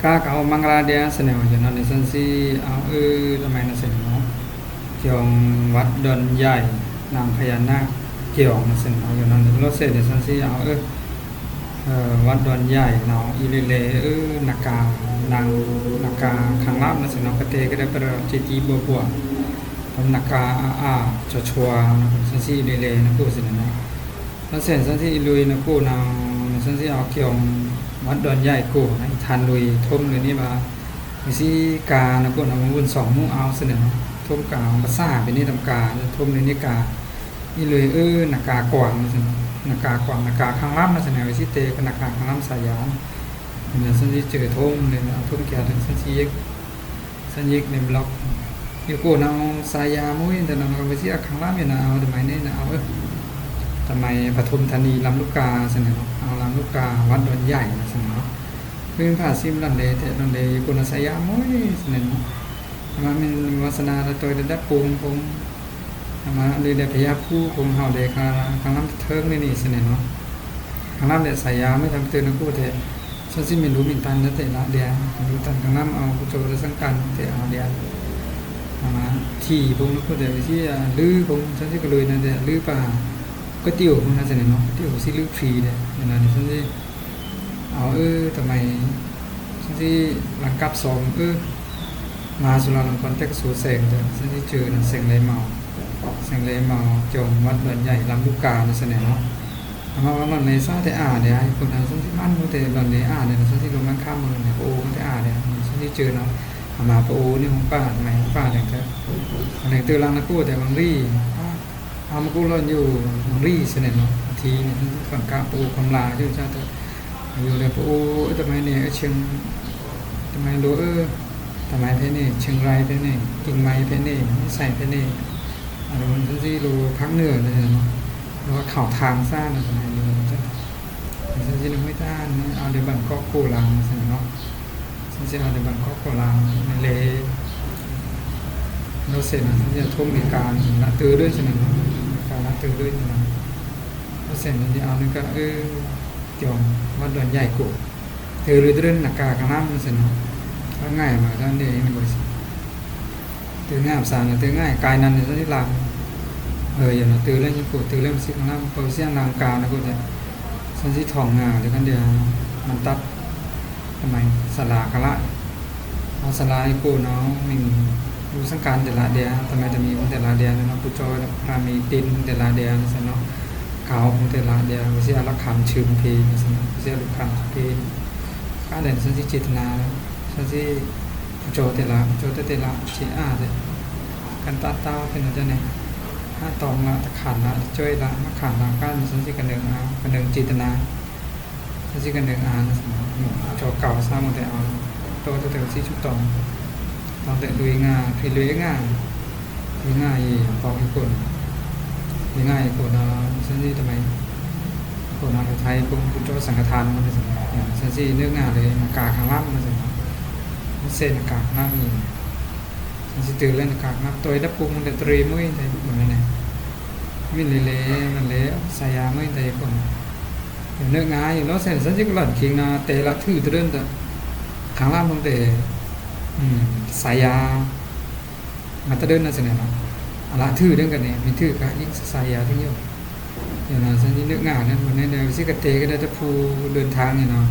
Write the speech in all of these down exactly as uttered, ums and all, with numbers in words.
ကါကဝ်မင်္ဂလာဒျာ သနေဝ် ယွၤနွန်နေသင်သီ အဝ်အွော တမံၤနသနေဝ် ကျွန်ဝတ်ဒွန်ယိုင် နင်ဖယာနာကျွန်နသနေဝ် ယွၤနွန်နေလောဆယ်နေသင်သီ အဝ်အွော ဝတ်ဒွန်ယိုင်နဝ် အီလေလေအွော နကာ နင် နကာခန်လမ်းနသနေဝ် ကတဲကဒဲပရ ကျေးဇူးဘိုဘွား ပနကာအါ ချွါချွါနသင်သီ အီလေလေနကိုသနေဝ် နသင်သင်သီ အီလွေနကိုနဝ် နသင်သီ အဝ်ကျွန်ဝတ်ဒွန်ယိုင်ကို နအီထန်လွေ ထွမ်လွေနေဗာ မစံကာနကိုနဝ် ဝွန်သွင်မူအဝ်သနေဝ် ထွမ်ကာ ပစာပေနေတမ်ကာ ထွမ်လွေနေကာ အီလွေအွော နကာကွန်သနေဝ် နကာကွန် နကာခန်လမ်းနသနေဝ် ဝစံတဲကနကာခန်လမ်းသယာ နသင်သီ ကျွန်ထွမ်လွေန ထွမ်ကျာတသင်သီယိုင် သင်ယိုင်နေဗလော့ ယိုင်ကိုနဝ် သယာမွေးတနဝ် ဝစံအခန်လမ်းယွၤနဝ် တမံၤနေနဝ် တမံၤ ပထုမ်ဌာနီ လမ်းလူကာသနေဝ် အဝ်လမ်းလူကာ ဝတ်ဒွန်ယိုင်နသနေဝ် ခွင့်ဖာသီမလန်လေတဲလွန်လေ ယိုင်ကိုနဝ် သယာမွေးသနေဝ် အမမင်းဝါသနာတတွဲတဒပ်ပုံပုံ အမလွေလေ ဘုရားဖူး ပုံဟောက်လေ ခါ ခန်လမ်းတထႅင်နေနေသနေဝ် ခန်လမ်းလေသယာမွေး တမ်တနကိုတဲ သင်သီ မင်းလူမင်းတန်နတဲလဒျာ လူတန်ခန်လမ်း အဝ်ပူချိုရသင်ကန်တဲအဒျာ အမထီပုံနကိုတဲ ဝစံအလွေပုံ သင်သီကလွေနတဲ လွေပါ ကတိအိုနသနေဝ် ကတိအိုစံလွေဖရီဒျာ နသင်သီ အဝ်အွော တမံၤ သင်သီ လင်ကပ်သွမ်အွော မဟာသုလလောင်ကွန်တက္ကသိုလ်သင်တဲ သင်သီကျွန်နသင်လေမဝ် သင်လေမဝ် ကျွန်ဝတ်ဒွန်ယိုင် လမ်းလူကာနသနေဝ် အမဝလွန်လေသၢတဲအါဒျာ ယိုင်ကိုနဝ် သင်သီမန်မူတဲလွန်လေအါဒျာ သင်သီလူမန်ခါမူလွန်လေ ပအိုမူတဲအါဒျာ သင်သီကျွန်နဝ် အမပအိုနေဟုံပါ တမံၤဟုံပါဒျာတဲ အလဲၤတလင်နကိုတဲ ဝင်ရီ အမကိုလွန်ယိုင် ဝင်ရီသနေဝ် အထီနေ သင်သီကွန်ကပအိုကွန်လာယိုင် စတဲ ယိုင်လေပအို တမံၤနေ အချင်း တမံၤလူအွော တမံၤဖဲနေ ချင်းရိုင်ဖဲနေ ကင်းမိုင်ဖဲနေ မဲဆိုင်ဖဲနေ အလိုသင်သီလူ ဖာคเหนือနသနေဝ် လူဝ်းခေါက်ထင်သနေဝ် နသင်သီနမွေးတၢ် အဝ်လေဘန်ကောက်ကိုလင်နသနေဝ် သင်သီအဝ်လေဘန်ကောက်ကိုလင် နလေ လောဆယ်န သင်သီထွမ်အမေရိကန် လတ်တ့ဒွဲသနေဝ် အမေရိကန်လတ်တ့ဒွဲသနေဝ် လောဆယ်န သင်သီအဝ်နက အွော ကျွန်ဝတ်ဒွန်ယိုင်ကို တ့လွေတရင်နကာခန်လမ်းနသနေဝ် ငါယမၤတၢ်နေ တ့ငါပစာန တ့ငါကိုင်နန်နသီလင် ယွၤနတဲလံယိုင်ကို တ့လံမစံခန်လမ်း ပဝစံလင်ကာနကိုတဲ သင်သီထောင်ငါတခါဒျာ မန်တပ် တမံၤ သလာခလ အဝ်သလာယိုင်ကိုနဝ် မင်းလူသင်ကန်တဲလဒျာ တမံၤတမံၤဟုံတဲလဒျာနဝ် ပူချိုရမံၤတိန်ဟုံတဲလဒျာနသနေဝ် ကဝ်ဟုံတဲလဒျာ ဝစံအလခမ်ချွမ်ပေနသနေဝ် ဝစံအလခမ်ချွမ်ပေ ကဒဲသင်သီ စေတနာ သင်သီ ပူချိုတဲလ ပူချိုတဲတဲလ ချေအါတဲ ကန်တတ်တဝ်ဖဲနတန့ၣ် ဟးတောင်းလ တခါလ တစွဲလ မခါလ ကဒဲသင်သီ ကနုင်အါ ကနုင်စေတနာ သင်သီကနုင်အါနသနေဝ် ပူချိုကဝ်သးမူတဲအဝ် တိုးတဲတဲသီ စုတောင်း တောင်းတဲလွေငါ ဖဲလွေငါ လွေငါယီၤ ပေါက်ယိုင်ကိုနဝ် လွေငါယိုင်ကိုနဝ် သင်သီတမံၤ ယိုင်ကိုနဝ် လူထိုင်ပုံ ပူချိုသင်ကထါနမူတဲသနေဝ် သင်သီလွေငါလေ နကာခန်လမ်းနသနေဝ် မစံနကာခန်လမ်းယီၤ သင်သီတ့လံနကာခန်လမ်း တွဲဒပ်ပုံမူတဲ တရေမွေးတဲယိုင်ကိုနဝ်န့ၣ် မ့ၢ်လေလေ မ့ၢ်လေ သယာမွေးတဲယိုင်ကိုနဝ် ယွၤနွောက်ငါယိုင် လောဆယ် သင်သီကလွန်ကင်းန တဲလထုတရင်တဲ ခန်လမ်းမူတဲ သယာ မတရင်နသနေဝ် အလထုဒင်ကန့ၣ် မ့ၢ်ထုကအံသယာဒင်ယိုင် ယွၤနသင်သီနွောက်ငါန့ၣ် မ့ၢ်န့ၣ် ဝစံကတဲကဒဲတဖူ เดินทาง ယွၤန သွင်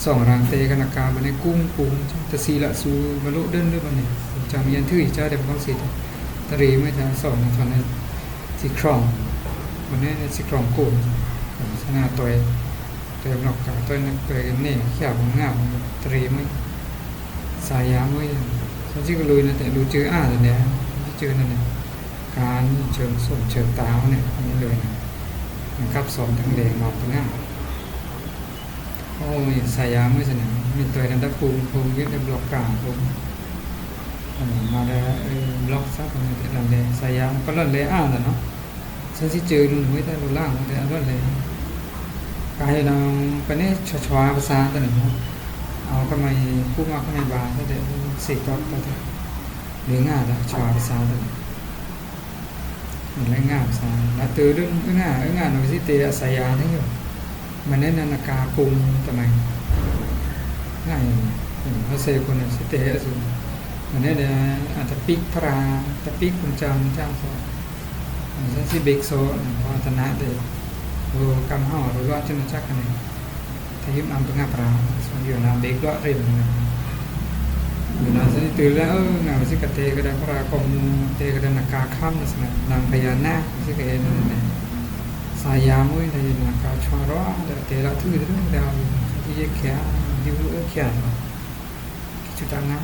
ရံၣ်တဲကနကာ မ့ၢ်န့ၣ် ကုန်းကုန်း တသီလသူ မလိုဒင်ဒိုဘၣ်န့ၣ် ကမံယံထုကဒဲပကောင်းစီတဲ တရေမွေးတဲ သွင်နထွန်န့ၣ် စံခရွင် မ့ၢ်န့ၣ် စံခရွင်ကို သနာတွဲ တွဲဘျီက တွဲန့ၣ် တွဲကန့ၣ် ချၢပ်ငါ တရေမွေး သယာမွေး သင်သီကလွေနတဲ လွေစၢအါတန့ၣ် သင်သီစၢနန့ၣ် ကါနံၣ်စၢ သွမ်စၢတဝ်န့ၣ် မ့ၢ်လွေန ကပ်သွမ်တလဲၤမၤပငါ အို သယာမွေးသန့ၣ် မ့ၢ်တွဲနဒပ်ပုံပုံ ယိုင်လၢဘျီက ပုံ မၤဒၣ် ဘျီသးပန့ၣ် လွန်လေ သယာ ကလွန်လေအါတန့ၣ် သင်သီစၢနမွေးတၢ်လူလၢမူတဲ အလွန်လေ ကါယွၤန ပန့ၣ် ချွါချွါပစာတန့ၣ် အဝ်ကမံ ကူမကမံဘၣ်တဒဲ သီတော့တဒဲ လွေငါတ ချွါပစာတန့ၣ် မ့ၢ်လွေငါပစာ လတုဒု အငါ အငါနဝစံတဲအသယာန့ၣ်ယိုင် မ့ၢ်န့ၣ်နနကာကုံတမံၤ ငါ ဟောဆဲခွန်ဆဲတဲအစု မနဲဒီး အတပစ်ပရာ တပစ်ခွန်ချမ်ချမ်သော ဆဲစံးဘိက်သော နပါတနာဒီး အိုကမ်ဟော ရူလွတ်ချင်ချကနဲ တယုမ်အမ်ပငါပရာ ယိုနာဘိက်လွတ်ရင် ယိုနာစံးတုလဲ ငါဝစံးကတဲကဒါ ပရာကမူတဲကဒါ နကာခမ်နစန နံဖယာနာ စံးကဟဲနနဲ စာရာမွေး နယနာကာချောရော ဒီးတဲရသူတရုံးဒီး ယခဲ ယုအခဲ ကချူတငါ